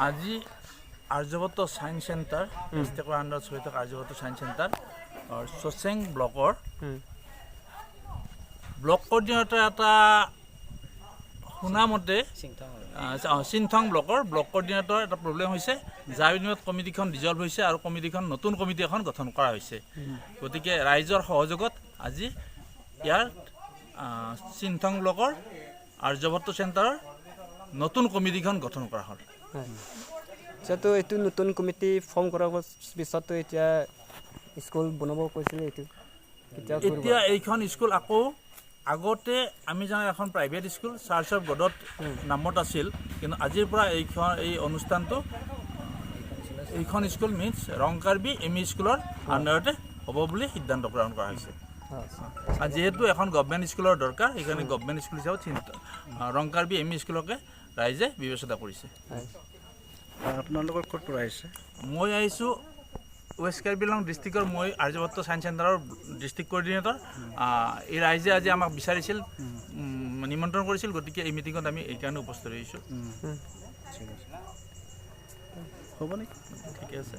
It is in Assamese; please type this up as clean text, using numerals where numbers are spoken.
আজি আৰ্যভট্ট ছায়েন্স চেণ্টাৰ, ডিষ্ট্ৰিক্টৰ আণ্ডাৰত চলি থকা আৰ্যভট্ট ছায়েন্স চেণ্টাৰ চচেং ব্লকৰ ব্লক কৰ্ডিনেটৰ এটা শুনামতে চিংথং ব্লকৰ ব্লক কৰ্ডিনেটৰ এটা প্ৰব্লেম হৈছে, যাৰ বিনিময়ত কমিটিখন ডিজল্ভ হৈছে আৰু কমিটিখন নতুন কমিটি এখন গঠন কৰা হৈছে। গতিকে ৰাইজৰ সহযোগত আজি ইয়াৰ চিংথং ব্লকৰ আৰ্যভট্ট চেণ্টাৰৰ নতুন কমিটিখন গঠন কৰা হ'ল। যিহেতু এইটো নতুন কমিটি ফৰ্ম কৰাৰ পিছতো এতিয়া স্কুল বনাব কৈছিলে, এইটো কেতিয়া কৰিব? এতিয়া এইখন স্কুল আকৌ আগতে আমি জানো এখন প্ৰাইভেট স্কুল চাৰ্চ অফ গডত নামত আছিল, কিন্তু আজিৰ পৰা এইখন এই অনুষ্ঠানটো এইখন স্কুল মিনছ ৰংকাৰ্বি এম ই স্কুলৰ আণ্ডাৰতে হ'ব বুলি সিদ্ধান্ত গ্ৰহণ কৰা হৈছে। আৰু যিহেতু এখন গভমেণ্ট স্কুলৰ দৰকাৰ, সেইকাৰণে গভমেণ্ট স্কুল হিচাপত চিন্তা ৰংকাৰ্বি এম ই স্কুলকে ৰাইজে বিবেচনা কৰিছে। আপোনালোকৰ ক'ত পৰা আহিছে? মই আহিছোঁ ৱেষ্ট কাৰ্বি আংলং ডিষ্ট্ৰিক্টৰ, মই আৰ্যভট্ট ছায়েন্স চেণ্টাৰৰ ডিষ্ট্ৰিক্ট কৰ্ডিনেটৰ। এই ৰাইজে আজি আমাক বিচাৰিছিল, নিমন্ত্ৰণ কৰিছিল, গতিকে এই মিটিঙত আমি এইকাৰণে উপস্থিত হৈছোঁ। ঠিক আছে, হ'ব নেকি? ঠিকে আছে।